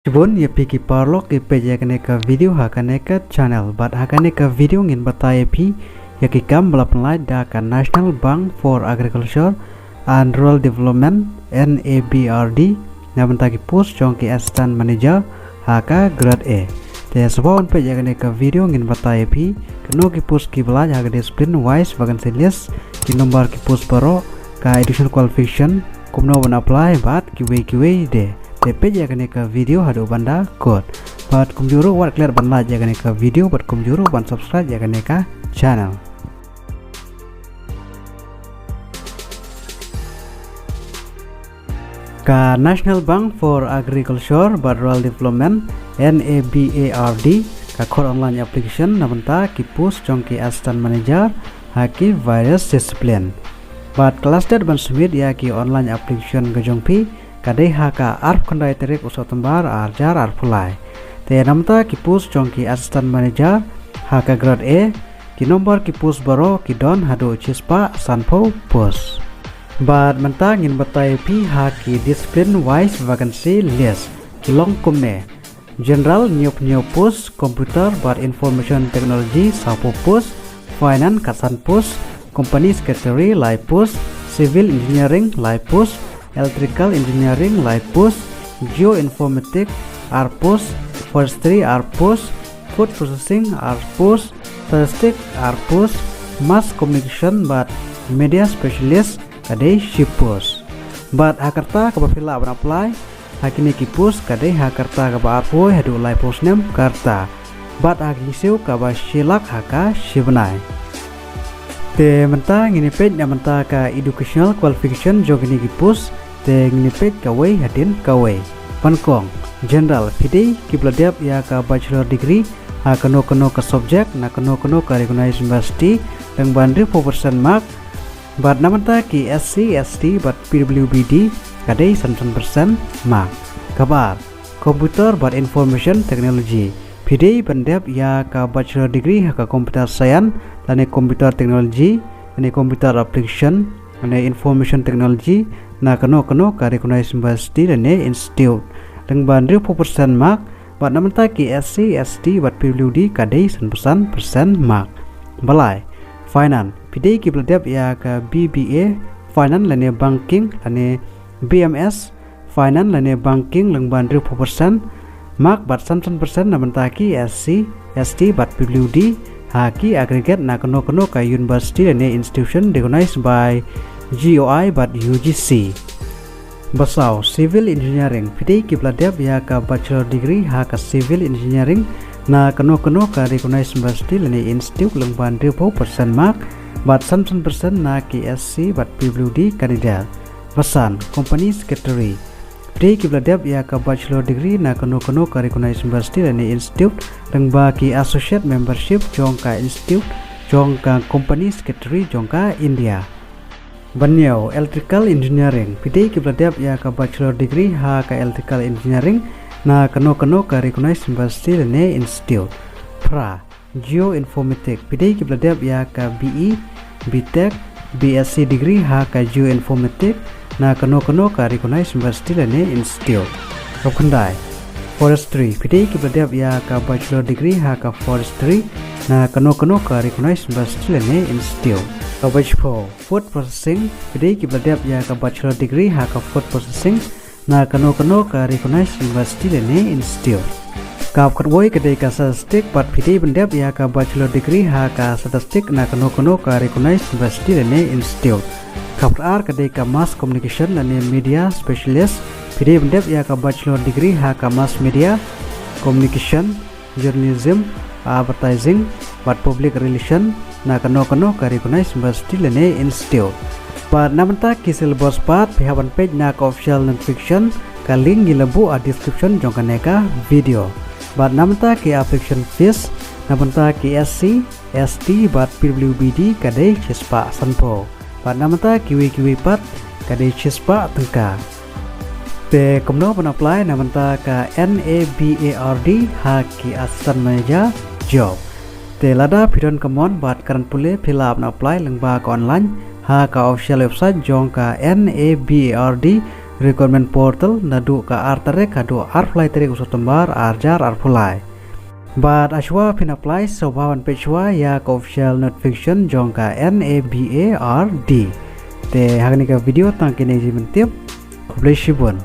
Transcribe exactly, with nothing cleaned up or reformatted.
Shibun ïa phi ki paralok ki peit ïa kane ka video ha kane ka channel. Bad ha kane ka video ngin batai ïa phi ïa ki kam ba la pynlait da ka National Bank for Agriculture and Rural Development, N A B R D, na bynta ki post jong ki Assistant Manager ha ka Grade A. Te shuwa ban peit ïa kane ka video ngin batai ïa phi kano ki post ki ba lait ha ka discipline wise vacancy list, ki number ki post baroh, ka education qualification, kumno ban apply bad kiwei kiwei de. Te peit ïa kane ka video haduh ban da kut. Bad kumjuh ruh wat klet ban like ïa kane ka video bad kumjuh ruh ban subscribe ïa kane ka channel. Ka National Bank for Agriculture bad Rural Development, N A B A R D, ka khot online application na bynta ki post jong ki Assistant Manager ha ki various discipline. Bad ka last date ban submit ïa ki online application ka jong phi ka dei ha ka arphew khyndai tarik u September ar hajar arphew lai. Te na bynta ki post jong ki Assistant Manager ha ka Grade A, ki number ki post baroh ki don haduh shispah sanphew post. Bad mynta ngin batai ïa phi ha ki discipline wise vacancy list. Ki long kumne: General hynñiewphew hynñiew post, Computer bad Information Technology sawphew post, Finance khatsan post, Company Secretary lai post, Civil Engineering lai post, Electrical Engineering lai post, Geoinformatics ar post, Forestry ar post, Food Processing ar post, Statistics ar post, Mass Communication bad Media Specialist ka dei shi post. Bad ha ka rta kaba phi lah ban apply ha kine ki post ka dei ha ka rta kaba arphew haduh laiphew snem ka rta. Bad ha ka jingsiew kaba shi lak ha ka shi bnai. Te mynta ngin ïa peit na bynta ka educational qualification jong kine ki post, te ngin ïa peit kawei hadien kawei. Ba nyngkong, General, phi dei ki ba la dep ïa ka bachelor degree ha kano kano ka subject na kano kano ka recognized university, lyngba hynriewphew percent mark. Bad na bynta ki S C, S T bad P W B D ka dei sanphew san percent mark. Kaba ar, Computer bad Information Technology. Phi dei ban dep ïa ka bachelor degree ha ka Computer Science lane Computer Technology lane Computer Application lane Information Technology na kano kano ka recognized university lane institute, lyngba hynriewphew percent mark. Bad na bynta ki S C, S T bad P W D ka dei sanphew san percent mark. Ba lai, Finance, phi dei ki ba la dep ïa ka B B A Finance lane Banking lane B M S Finance lane Banking lyngba hynriewphew percent mark bad sanphew san percent na bynta ki S C, S T bad P W D ha ki aggregate na kano kano ka university lane institution recognized by G O I bad U G C. Ba saw, Civil Engineering, phi dei ki ba la dep ïa ka bachelor degree ha ka Civil Engineering na kano kano ka recognized university lane institute lyngba hynriewphew percent mark bad sanphew san percent na ki S C bad P W D candidate. Ba san, Company Secretary, phi dei ki ba la dep ïa ka bachelor degree na kano kano ka recognized university lane institute lyngba ki associate membership jong ka institute jong ka Company Secretary jong ka India. Ba hynñiew, Electrical Engineering, phi dei ki ba la dep ïa ka bachelor degree ha ka Electrical Engineering na kano kano ka recognized university lane institute. Phra, Geoinformatics, phi dei ki ba la dep ïa ka B E, B Tech, B Sc degree ha ka Geoinformatics na kano kano ka recognized university lane institute. Kaba khyndai, Forestry, phi dei ki ba la dep ïa ka bachelor degree ha ka Forestry na kano kano ka recognized university lane institute. Kaba shiphew, Food Processing, phi dei ki ba la dep ïa ka bachelor degree ha ka Food Processing na kano kano ka recognized university lane institute. Kaba khatwei ka dei ka Statistics, bad phi dei ban dep ïa ka bachelor degree ha ka Statistics na kano kano ka recognized university lane institute. Kaba khatar ka dei ka Mass Communication lane Media Specialist, phi dei ban dep ïa ka bachelor degree ha ka Mass Media, Communication, Journalism, Advertising bad Public Relation na kano kano ka recognized university lane institute. Bad na bynta ki syllabus pat, phi hap ban peit na ka official notification, ka link ngi la buh ha description jong kane ka video. Bad na bynta ki application fees, na bynta ki S C, S T bad P W B D ka dei shispah sanphew. Bad na bynta kiwei kiwei pat ka dei shispah tyngka. Te kumno ban apply na bynta ka N A B A R D ha ki Assistant Manager job? Te lada phi don ka mon bad kren pule, phi lah ban apply lyngba ka online ha ka official website jong ka N A B A R D Recruitment Portal naduh ka ar tarik haduh arphew lai tarik u September arhajar arphew lai. Bad hashwa phin apply, sngewbha ban peit shwa ïa ka official notification jong ka NABARD. Te ha kane ka video tang kine ki jingpyntip. Khublei shibun.